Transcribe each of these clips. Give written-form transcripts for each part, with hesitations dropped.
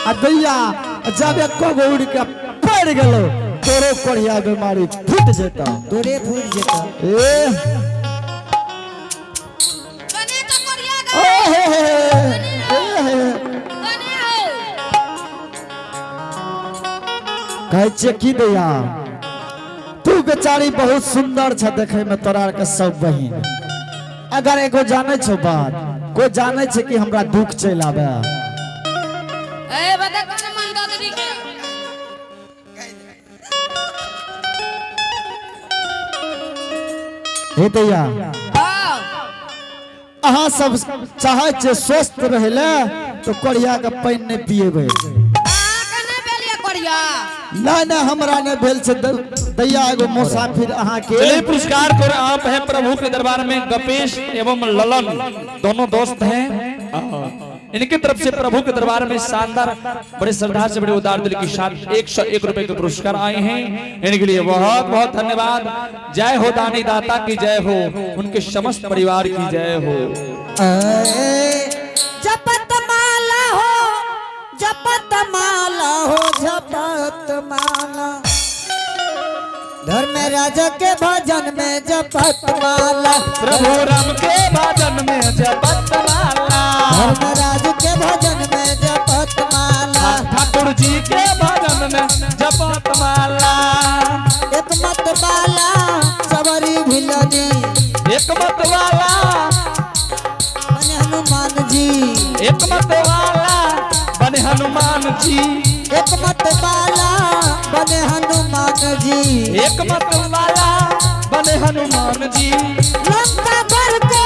आ दैया जब एको गो उड़ के पड़ गेलो तोरो कोढ़िया बीमारी फूट जेता। तोरे फूट जेता। ए कने तो कोरिया ओ गा हे हे हे, ए हे। कने हो। कहै छियै की दैया, तू बेचारी बहुत सुंदर छ देखे में, तोरा के सब बहिन। अगर एगो जाने छो बात, कोई जाने छे कि हमरा दुख चलि आवे। ए बता कने मन दादरी के। हे दैया, हां, अहाँ सब चाहे छे स्वस्थ रहे ले तो कोढ़िया के पानि नहीं पिएबे। आ कने बेलिया कोरिया? नहीं नहीं, हमरा नहीं भेल छे दैया। एगो मुसाफिर अहाँ के चलिए, पुरस्कार को आप हैं प्रभु के दरबार में। गपेश एवं ललन दोनों दोस्त हैं, इनकी तरफ से प्रभु के दरबार में शानदार बड़े श्रद्धा से बड़े उदार दिल के साथ 101 रुपए के पुरस्कार आए हैं। इनके लिए बहुत बहुत धन्यवाद। जय हो दानी दाता की जय हो, उनके समस्त परिवार की जय हो। जपत माला हो, जपत माला हो, जपत माला, धर्म राजा के भजन में जपत माला। प्रभु राम के भजन में जपत माला। धर्मराज के भजन में जपत माला। ठाकुर जी के भजन में जपत माला। एक मत वाला सवारी भिलनी। एक मत वाला बने हनुमान जी। एक मत वाला बने हनुमान जी। एक मत वाला बने हनुमान जी। एक मत वाला बने हनुमान जी। लंका घर को,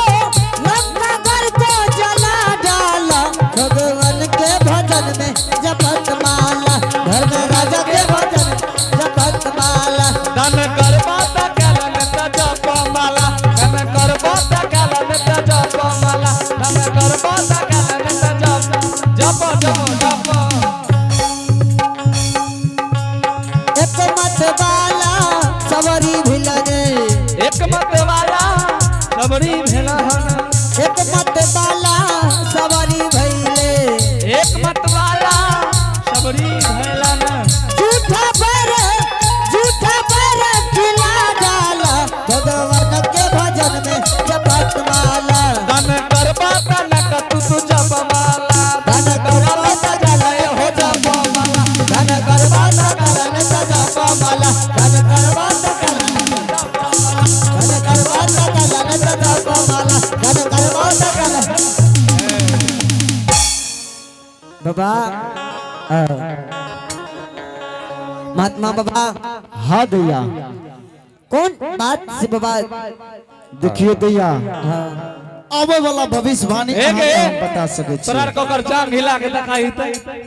लंका घर को जला डाला, भगवान के भजन में जपत माला, धर्म राजा के भजन में जपत माला। धन कर बात कलन त जप माला, धन कर बात कलन त जप माला, धन कर बात कलन त जप जप जप जप। एक मत वाला सवारी भिलने। एक मत वाला सबरी भेला हन। एक मत वाला सवारी भैले। एक मत वाला सबरी भेलन। झूठा पर, झूठा पर खिला डाला, भगवान के भजन में जपत माला। धन कर बात न तू तू जप माला। धन करवा सजल हो जप माला, धन करवा सकलन जप माला, धन करवा सकलन, धन करवा सकलन जप माला, धन करवा सकलन। बाबा, महात्मा बाबा। हाँ दैया। कौन बात से बाबा? देखियो दैया, हाँ। आवे वाला भविष्यवाणी एक अहाँके एक। हम बता सकै छी। तोरा ककर जांग हिला के देखाही त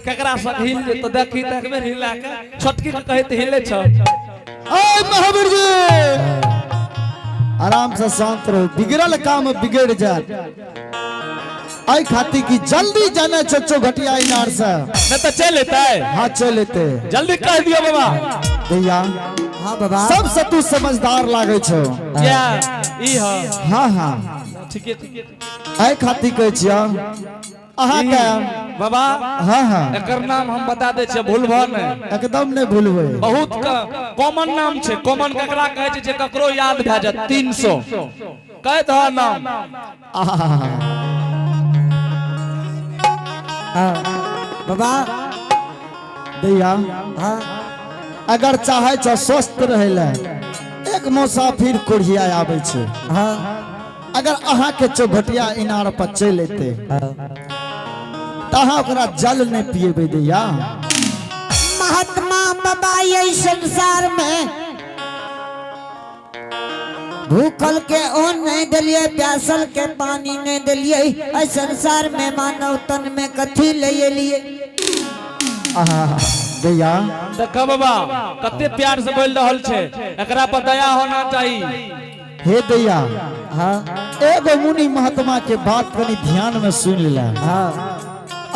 केकरा संग हिल जे तो देखी त एक बेर हिला के, छोटकी के कहै त हिले छ। ओए महावीर जी, आराम से शांत रहो, बिगड़ल काम बिगड़ जाए। आई खाती की जल्दी जाना चचो घटिया इनार से। नहीं तो चल लेते। हाँ, चल लेते। जल्दी कह दियो बाबा। दैया। हाँ बाबा। सबसे तू समझदार लागे छो। क्या ई ह? हाँ हाँ। ठीक है, ठीक है। आई खाती कहै छियो अहाँके। बाबा। हाँ हाँ। एकर नाम हम बता दै छियै, भूलबह नहि। एकदम नहीं भूलबै। बहुत कॉमन नाम छै। कॉमन ककरा कहै छै? जे ककरो याद भए जायत। 300 कह दह नाम। आहा। हाँ बाबा। दैया। हाँ। अगर चाहे छो स्वस्थ रहे ले, एक मुसाफिर कोढ़िया आबै छै। हाँ। अगर अहाँके चौघटिया इनार पर चलि एतै हाँ तऽ अहाँ ओकरा जल नहि पिएबै दैया। महात्मा बाबा, ये संसार में भूखल के अन्न नहीं दिलिए, प्यासल के पानी नहीं दिलिए, ऐ संसार में मानव तन में कथी ले लिए? आहा दैया। देख बाबा, कते प्यार से बोल रहल छै, एकरा पर दया होना चाहिए। हे दैया। हाँ। एगो मुनि महात्मा के बात कनी ध्यान में सुन ले। हाँ।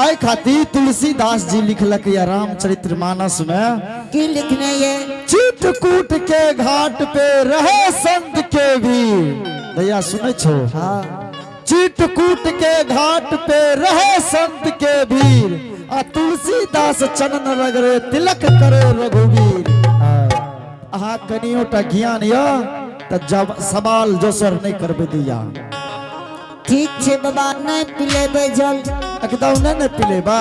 एहि खातिर तुलसीदास जी लिखलक या रामचरित्र मानस में। की लिखने ये? चित्रकूट के घाट पे रहे संत के भीड़। दैया, सुनै छो? हाँ। चित्रकूट के घाट पे रहे संत के भीड़ आ तुलसीदास तुलसीदास चंदन रगड़े तिलक करे रघुवीर। अहाँ कनियोटा ज्ञान य त जब सवाल दोसर नहीं करबे दिया। ठीक छे बाबा, नहीं पिलेबे जल। एकदम नहीं ने पिलेबा?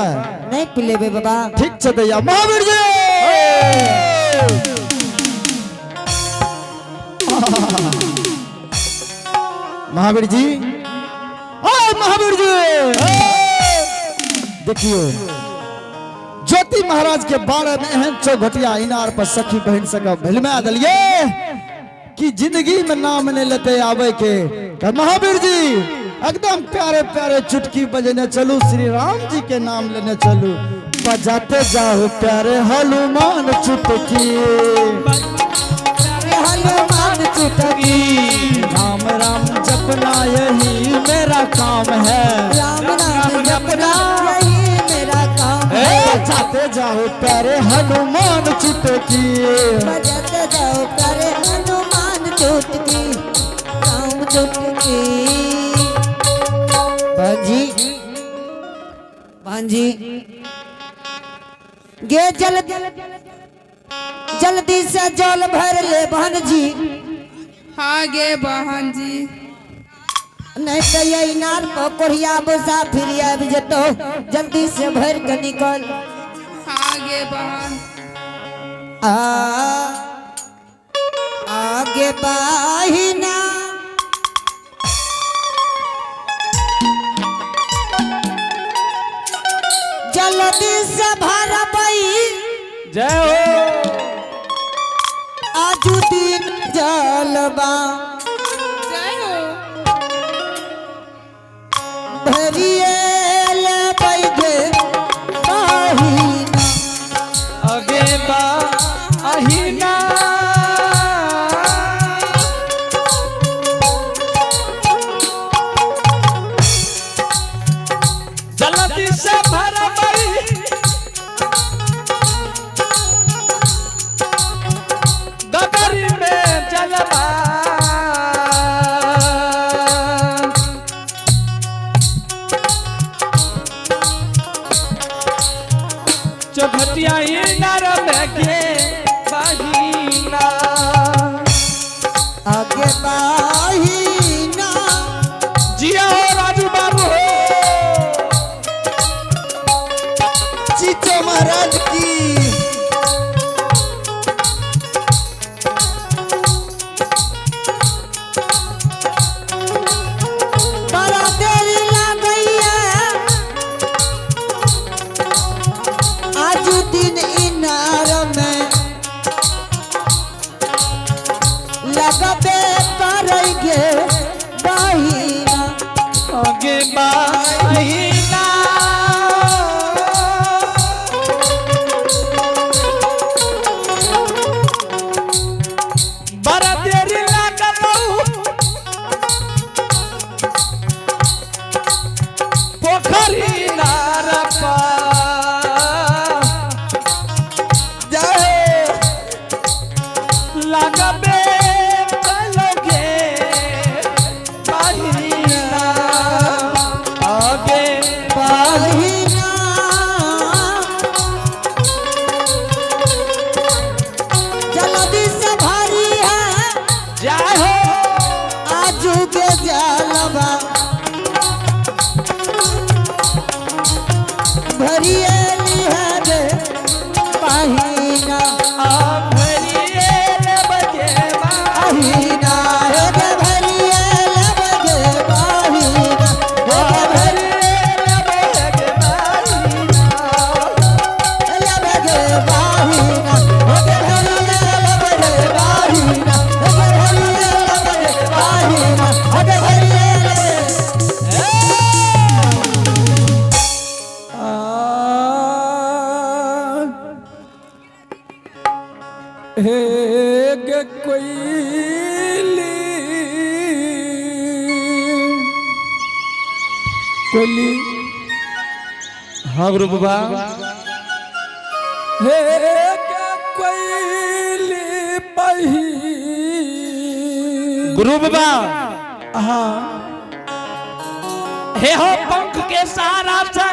नहीं पिलेबे बाबा। ठीक छे दैया। महावीर जी, महावीर जी, ओ महावीर जी, देखियो ज्योति महाराज के बारे में एहन चौघटिया इनार पर सखी बहन सके भिलमा दिलिए कि जिंदगी में नाम नहीं लेते आवे के। तो महावीर जी एकदम प्यारे प्यारे चुटकी बजने चलू, श्री राम जी के नाम लेने चलू। बजाते जाओ प्यारे हनुमान चुटकी, हनुमान चुटकी। राम राम जपना यही मेरा काम है, राम नाम जपना यही मेरा काम है। बजाते जाओ प्यारे हनुमान चुटकी, बजाते जाओ प्यारे हनुमान चुटकी, राम चुटकी। भांजी, भांजी गे, जल जल्दी से जल भर ले बहन जी। हाँ गे बहन जी। नहीं तो ये इनार पर कोढ़िया मुसाफिर आबि जेतो, जल्दी से भर के निकल। हाँ गे बहन। आ आगे बाहिना, जल्दी से भरबई। जय हो। आजू दिन जलबा। जय हो। भरिए लेबै गे बाहिना। अगे बाहिना। जल्दी से भरबई गगरी में जलवा। चौखटिया इनार में गे बहिना। आगे बाहिना। जिया हो राजू बाबू हो। चीचो महाराज की। बड़ा देरी लागैया आजू दिन इनार में लगबे करैगे बहिना। आगे बाहिना। बड़ा देरी लागल पोखरी नार पर। जय लगबे कलोगे बहिना, आगे बहिना, जल्दी से भरी है। जय हो। आजू के जलवा भरिए है रे बहिना। भरिए बजे। बहिना हे गे भरिए लबगे बहिना, हे गे भरिए लबगे बहिना, हे गे भरिए लबगे बहिना, हे गे भरिए लबगे बहिना, हे गे भरिए लबगे। हे गे कोयली, कोयली। हाँ गुरु बाबा। हे गे कोयली बही। गुरु बाबा। हाँ हे हो पंख के सहारा से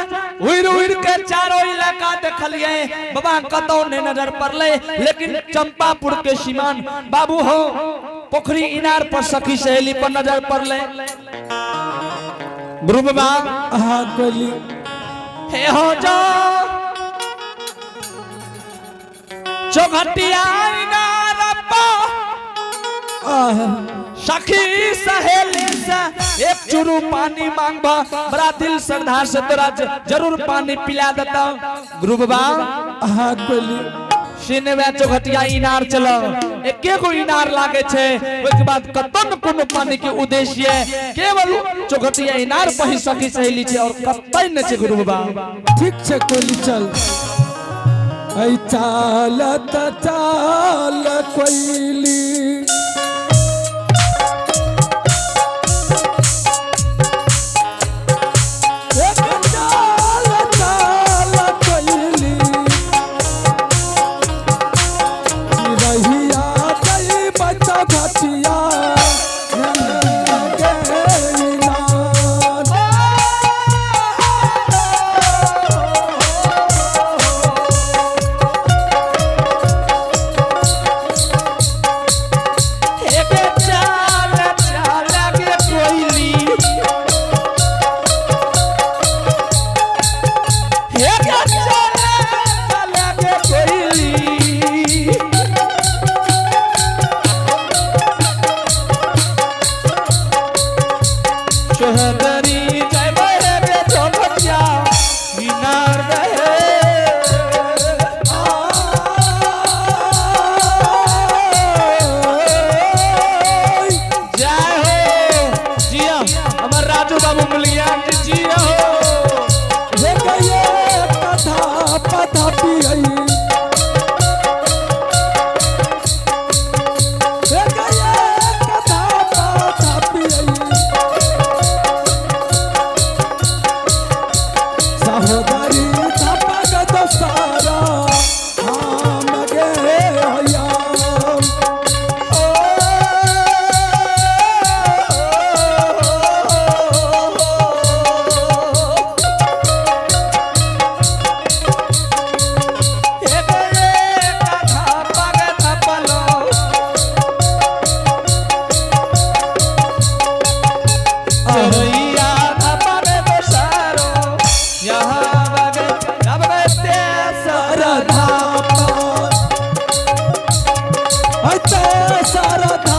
उड़ उड़ के चारों इलाका। देखलिए बाबा कतौ ने नजर पड़ले, लेकिन चंपापुर के सीमान बाबू हो पोखरी इनार पर सखी सहेली पर नजर पड़ले। गुरु बाबा हाँ कोयली। हे हो जा चौघटिया इनार पर आह सखी सहेली से एक चुरू पानी मांगबा, बड़ा दिल श्रद्धा से तोरा जरूर पानी पिला देता। गुरु बाबा हाँ कोयली। सिनेमा चौघटिया इनार चलो, एके गो इनार लागे छे, ओइके बाद कतन कोनो पानी के उद्देश्य केवल चौघटिया इनार पर ही सखी सहेली छे और कतई न छे। गुरु बाबा ठीक छे कोयली चल। ऐ चालत चाल कोयली एक चाल चाल कोयली रहिया जई बच्चा घटिया गे नान। एके चाल चाल के कोयली, एके चाल चाल के कोयली, सोहदरी जय बहे चौखटिया इनार रहे। जय हो जिया हमार राजू बाबू मुलिया जी जिया हो। हे गये कथा पथा पियई, हे गये कथा पथा पियई, सहोदरी थपक दोसारा हम गे होया। सरधा सरधा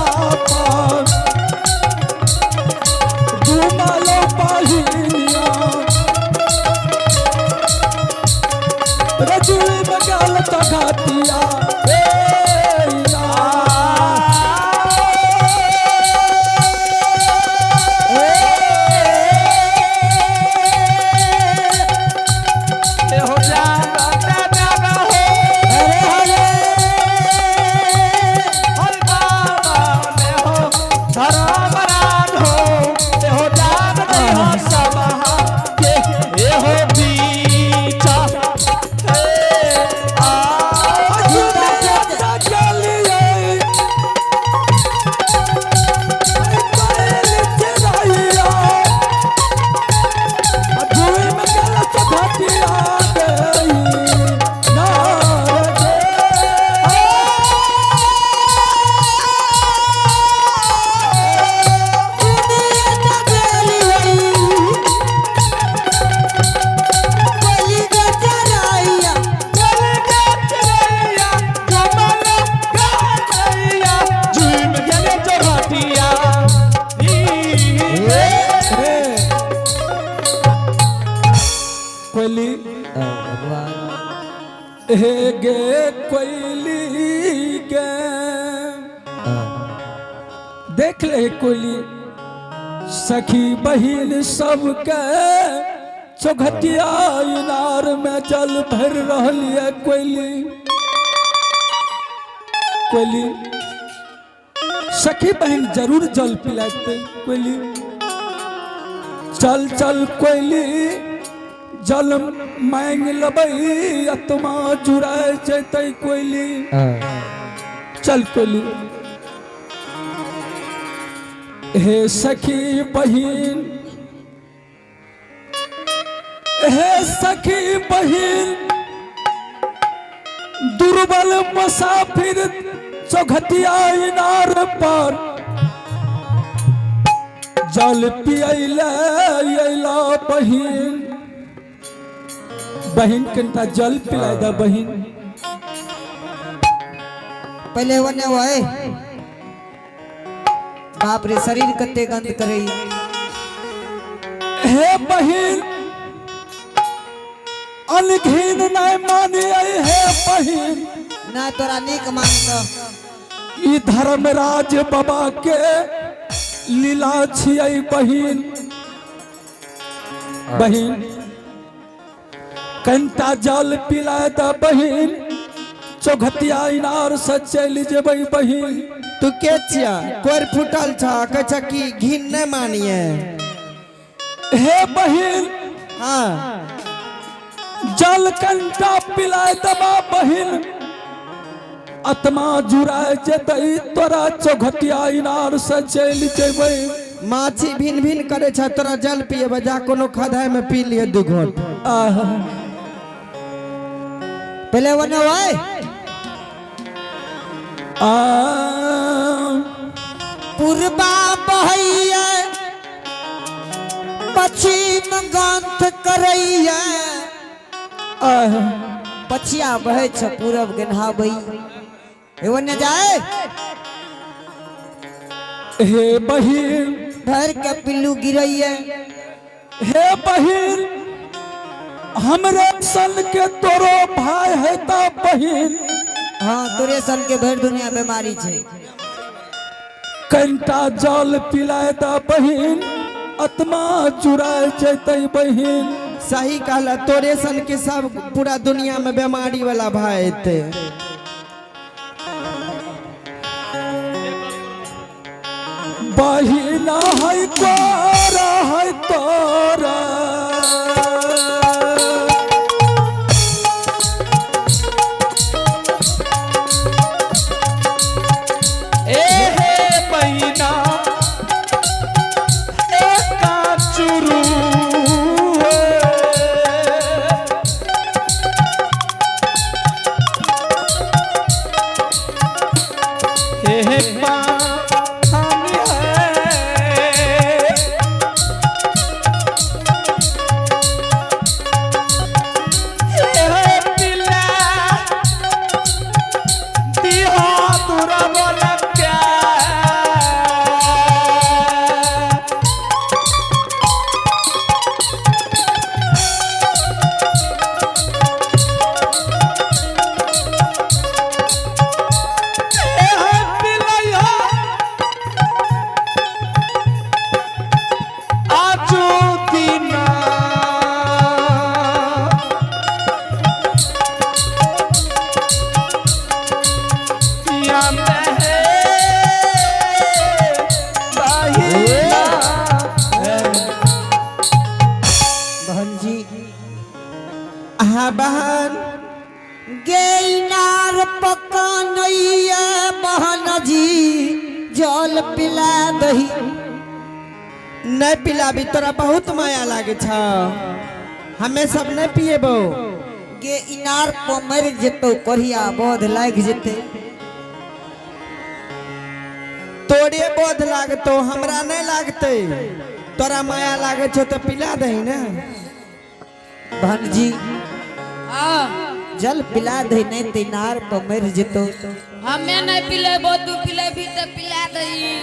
घुमलो पहिनिया रजुई बगल चघातिया ए या। अरे हरे कोयली हे गे कोयली गे, देख ले कोयली सखी बहिन सबके चौघटिया इनार में जल भर रहल है। कोयली कोयली सखी बहिन जरूर जल पिलाते। कोयली चल चल कोयली जल मांग लबै आत्मा जुड़ाय जैतै। कोयली चल कोयली। हे सखी बहिन, हे सखी बहिन, दुर्बल मुसाफिर चौखटिया इनार पर जल पियले अइला बहिन। बहिन कनिटा जल पिलाय द बहिन। पहले वने वहे। बाप रे, शरीर कते गंद करे। हे बहिन, अनघिन नहीं मानी आई हे बहिन। ना तोरा नीक मानतो। ई धर्मराज बाबा के लीला छियै बहिन। बहिन कनिटा जल पिलाय द बहिन, चौखटिया इनार से चलि जेबै बहिन। तू के छिया? कोर फूटल छ, कहै छ कि घिन नहीं मानिए। हे बहिन, हाँ। जल कनिटा पिलाय दबा बहिन, आत्मा जुड़ाय जेतै तोरा, चौखटिया इनार से चलि जेबै। माछी भिन भिन करे छ, तोरा जल पिएबे? जा कोनो खदाय में पी लिए दू घोट। आह। पहले वने वहे। आ। पूर्वा बहैया, पश्चिम गंथ करैया। आह। पछिया बहै छ, पूरब गेन्हाबै। एवने जाए। हे बहिन, भर के पिल्लू गिरैया। हे बहिन, हमरे सन के तोरो भाई है ता बहिन। हाँ, तोरे सन के भर दुनिया बीमारी छे। कनिटा जल पिलाय द बहिन, आत्मा जुड़ाय जेतै बहिन। सही कहला, तोरे सन के सब पूरा दुनिया में बीमारी वाला भाई एते। बहिना है तोरा, है तोरा। ए हे बहिना, ए काचुरू। हे हे पानी है। हे पिला दिहा दुर्बल क्या। ए पिलैया आजू दिना। या में बहिना। बहन जी। हाँ बहन। गेनार पकनैया बहन जी, जल पिला दही। नहीं पिलाबी, तोरा बहुत माया लागे छ, हमें सब नहीं पिएबो। गे इनार पर मर जेतो, कोरिया बोध लाग जेते। तोरे बोध लागतो, हमरा नहीं लागते। तोरा माया लागे छो तो पिला दही ना। बहन जी। हाँ। जल पिला दही, नहीं तो इनार पर मर जेतो। हमें नहीं पिलेबो, तू पिलेबी तो पिला दही।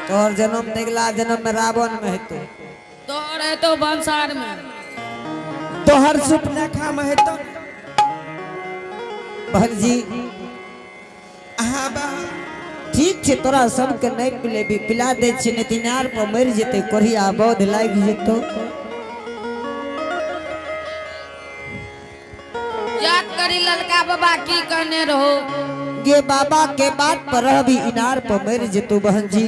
तोहर जन्म अगला जन्म में रावण में हेतो। तोहर है तो बंसार में। तोहर सुपना खाम है तो। बहन जी। हाँ बहन। ठीक छै, तोरा सबके नहीं पिलेबी, पिला दै छियै, नहीं तो इनार पर मर जेते, कोरिया बोध लाग जेतो। याद करी ललका बाबा की कहने रहो। गे बाबा के बात पर रहबी, इनार पर मर जेतो बहन जी।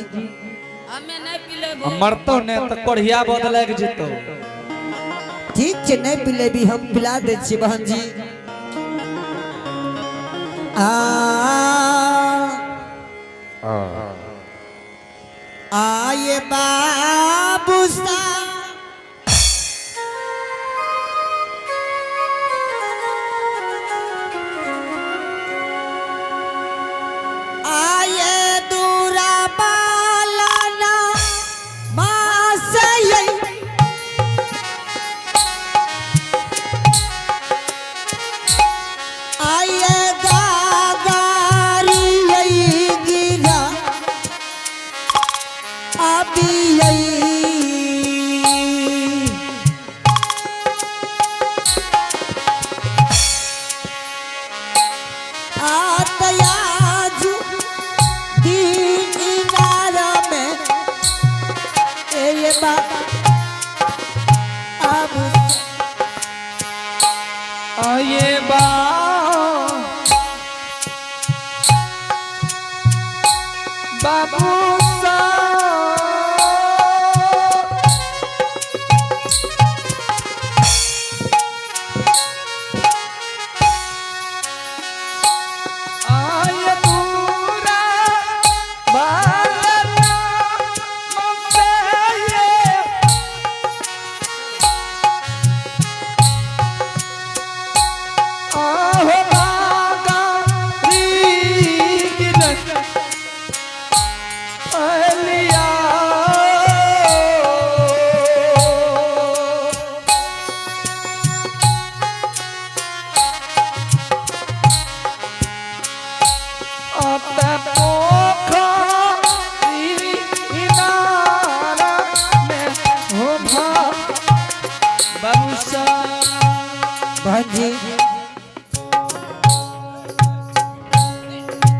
हमें नहीं पिलेबो। मरतो ने तो कोढ़िया बदल जेतो। ठीक छै, नहीं पिलेबी, हम पिला दै छियै बहन जी। आ आए बाबू सा। आये बा बाबू साहब। आये दूरा बालना मुझसे ये आहो बागा री अलिया अत पोखरी इनारा में हो भा बाबू साहब। बहन जी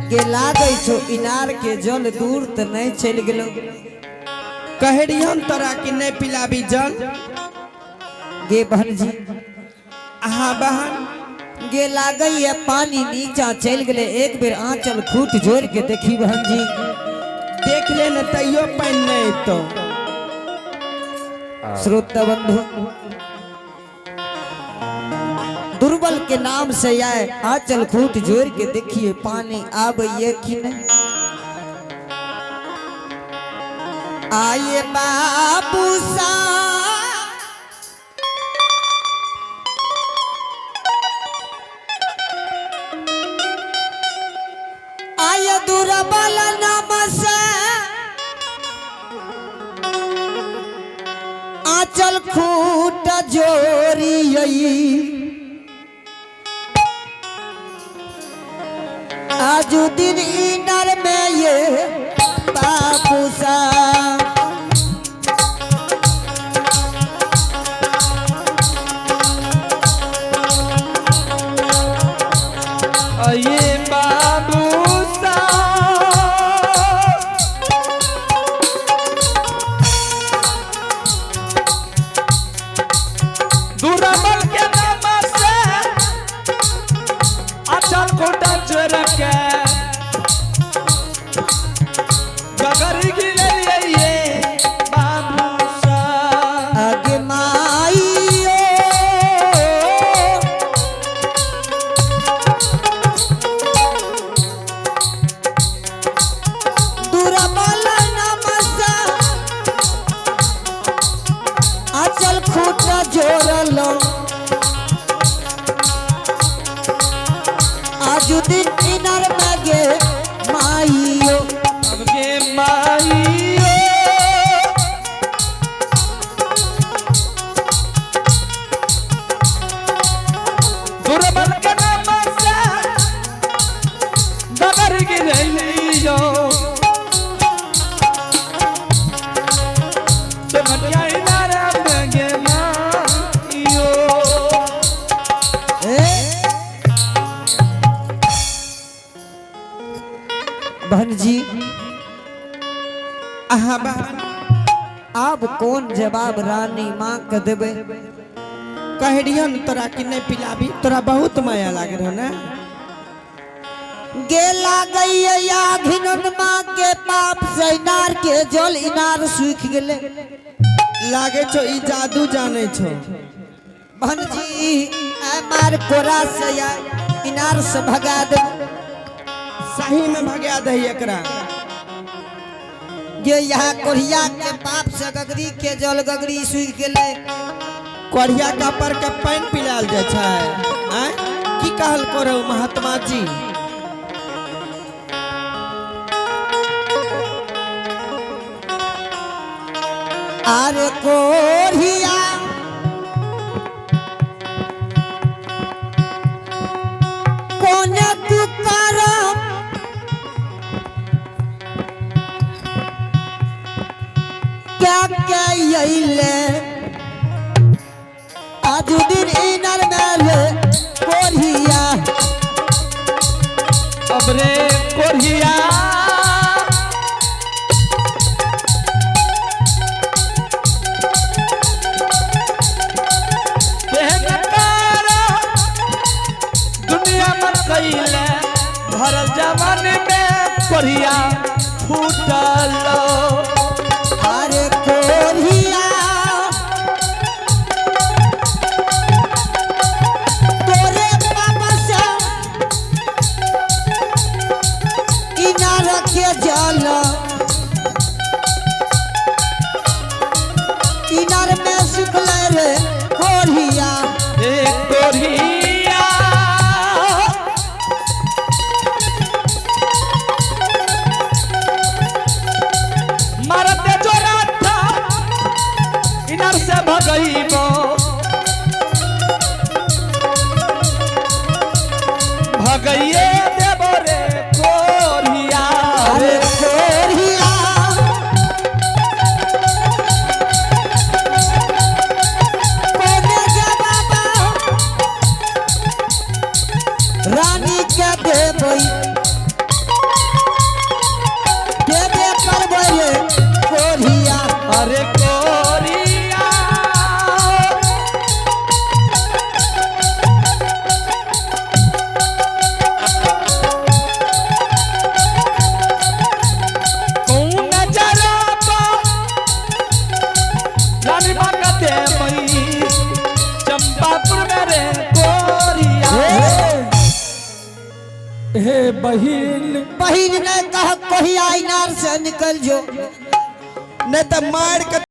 गे लागै छौ इनार के जल दूर तऽ नहीं चलि गेलो। कहे रहियन तोरा कि नहीं पिलाबी जल। गे बहन जी। हाँ बहन। गे लागै ये पानी नीचा चलि गेलै, एक बेर आंचल खूट जोड़ के देखी बहन जी। देख ले न तैयो पानि नहीं तो। श्रोता बंधु, दुर्बल के नाम से आए आंचल खूट जोड़ के देखिए पानी आब ये कि नहीं। आइए बाबू सा आइए दुर्बल नाम से आंचल खूट जोरी आजू दिन इनर में ये बापू सा। आये बाबू साहब। दुर्बल के नाम से अचल खोटा चोर के गगर गिरे ये बाबू साहब। आगे माइयो दुर्बल नाम से आंचल खूट जोड़लो आजू दिन इनर में गे माइयो। अब के माइयो दुर्बल के नाम से डगर गिरैलियो चमटिया इनारा में गे माइयो। ए? बहन जी। हाँ बहन। आब कौन जवाब रानी माँ के देबै? कहे रहियन तोरा कि नहीं पिलाबी, तोरा बहुत माया लागे रहो ना। गे लागैया घिनन माँ के पाप से इनार के जल इनार सूख गेलै। लागे छो ई जादू जाने छो। बहन जी आय मार कोरा से या इनार से भगा दे। सही में भगा दही एकरा। गे यहाँ कोढ़िया के पाप से गगरी के जल गगरी सूख गेलै। कोढ़िया का पर के पानि पिलायल जाइ छै आँय? की कहल करो महात्मा जी? अरे कोढ़िया कोने तू करम क्या क्या अइले आजू दिन इनर मेले कोढ़िया। अब रे कोढ़िया केहन तारा भरल जवान में कोरिया फूटल। अरे कोरिया तोरे बाबा से इनार के जल इनार में सुखले रे कोरिया। ए कोरिया मारते जोरा था इनर से भगईबो भगइए देबो रे कोरिया। अरे कोरिया कोने के बाबा रानी के देबै देबे करबै रे कोरिया। अरे कोरिया कौन जरा रानी माँ का देवई चंपापुर में रे कोरिया। हे बहिन। बहिन ने कह कोहिया इनार से निकल जो नहीं तो मार के।